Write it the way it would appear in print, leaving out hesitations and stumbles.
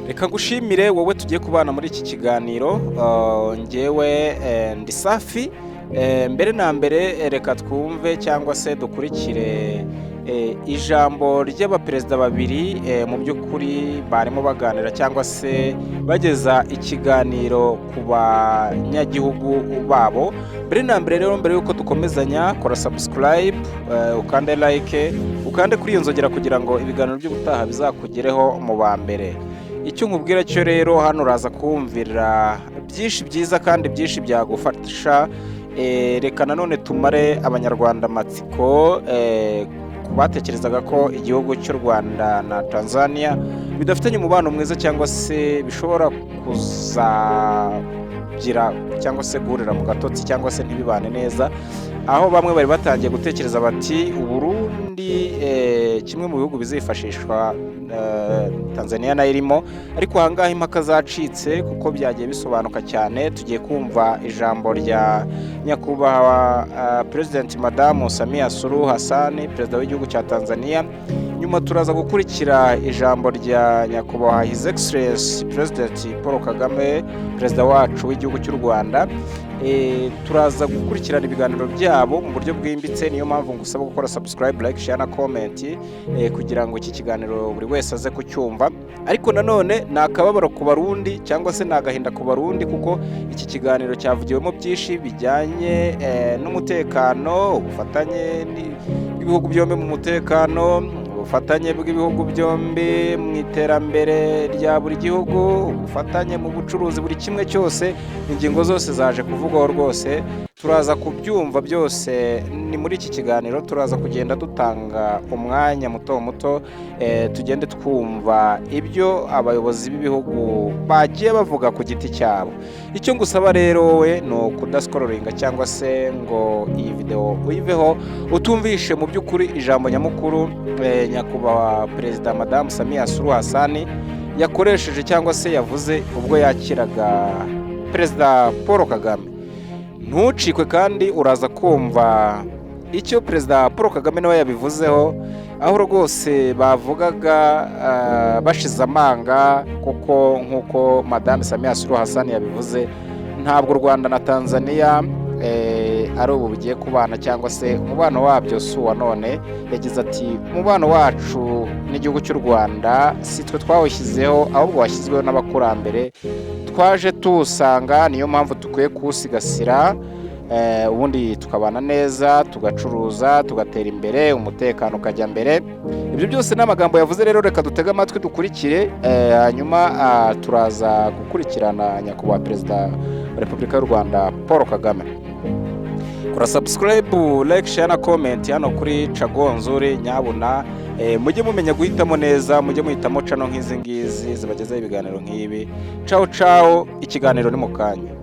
Reka ngushimire wowe tugiye kubana muri iki kiganiro. Ngewe ndi Safi. Mbere na mbere, reka twumve cyangwa se dukurikire ijambo ry'abaperezida babiri. Mu by'ukuri barimo baganira cyangwa se bageza ikiganiro ku banyagihugu babo. Mbere na mbere rero, mbere y'uko dukomezanya, kora subscribe, ukande like, ukande kuri iyo nzogera kugira ngo ibiganiro by'ubutaha bizakugereho mu ba mbere. Icyo nkubwira cyo rero, hano uraza kumvira byinshi byiza kandi byinshi byagufasha. Reka nanone tumare Abanyarwanda amatsiko ku batekerezaga ko igihugu cy'u Rwanda na Tanzania bidafitanye umubano mwiza cyangwa se bishobora kuzagira cyangwa se guhurira mu gatotsi cyangwa se ntibibane neza, aho bamwe bari batangiye gutekereza bati Uburundi kimwe mu bihugu bizifashishwa, Tanzania nayo irimo. Ariko ahangaha impaka zacitse kuko byagiye bisobanuka cyane. Tugiye kumva ijambo rya nyakubahwa President Madamu Samia Suluhu Hassan, perezida w'igihugu cya Tanzania. Nyuma turaza gukurikira ijambo rya nyakubahwa His Excellency President Paul Kagame, perezida wacu w'igihugu cy'u Rwanda. Turaza gukurikirana ibiganiro byabo mu buryo bwimbitse. Niyo mpamvu ngusaba gukora subscribe, like, share na comment kugira ngo iki kiganiro buri wese aze kucyumva. Ariko nanone ni akababaro ku Barundi cyangwa se ni agahinda ku Barundi, kuko iki kiganiro cyavugiwemo byinshi bijyanye n'umutekano, ubufatanye bw'ibihugu byombi mu mutekano, ubufatanye bw'ibihugu byombi mu iterambere rya buri gihugu, ubufatanye mu bucuruzi, buri kimwe cyose, ingingo zose zaje kuvugwaho rwose. Turaza kubyumva byose ni muri iki kiganiro. Turaza kugenda dutanga umwanya muto muto, tugende twumva ibyo abayobozi b'ibihugu bagiye bavuga ku giti cyabo. Icyo ngusaba rero wowe ni ukudascrollinga cyangwa se ngo iyi videwo uyiveho utumvishe mu by'ukuri ijambo nyamukuru nyakubahwa Perezida Madamu Samia Suluhu Hassan yakoresheje cyangwa se yavuze ubwo yakiraga Perezida Paul Kagame. Ntucikwe kandi uraza kumva icyo Perezida Paul Kagame nawe yabivuzeho, aho rwose bavugaga bashize amanga, kuko nk'uko Madame Samia Suluhu Hassan yabivuze, ntabwo u Rwanda na Tanzania ari ubu bugiye kubana cyangwa se umubano wabyo si uwa none. Yagize ati: "Umubano wacu n'igihugu cy'u Rwanda si twe twawushyizeho, ahubwo washyizweho n'abakurambere, twaje tuwusanga. Niyo mpamvu dukwiye kuwusigasira, ubundi tukabana neza, tugacuruza, tugatera imbere, umutekano ukajya mbere." Ibyo byose ni amagambo yavuze. Rero reka dutege amatwi dukurikire, hanyuma turaza gukurikirana nyakubahwa Perezida wa Repubulika y'u Rwanda Paul Kagame. Kora subscribe, like, share na comment hano kuri Cagonzuri. Nyabuna mujye mumenya guhitamo neza, mujye muhitamo channel nk'izi ngizi zibagezaho ibiganiro nk'ibi. Ciao ciao, ikiganiro ni mu kanya.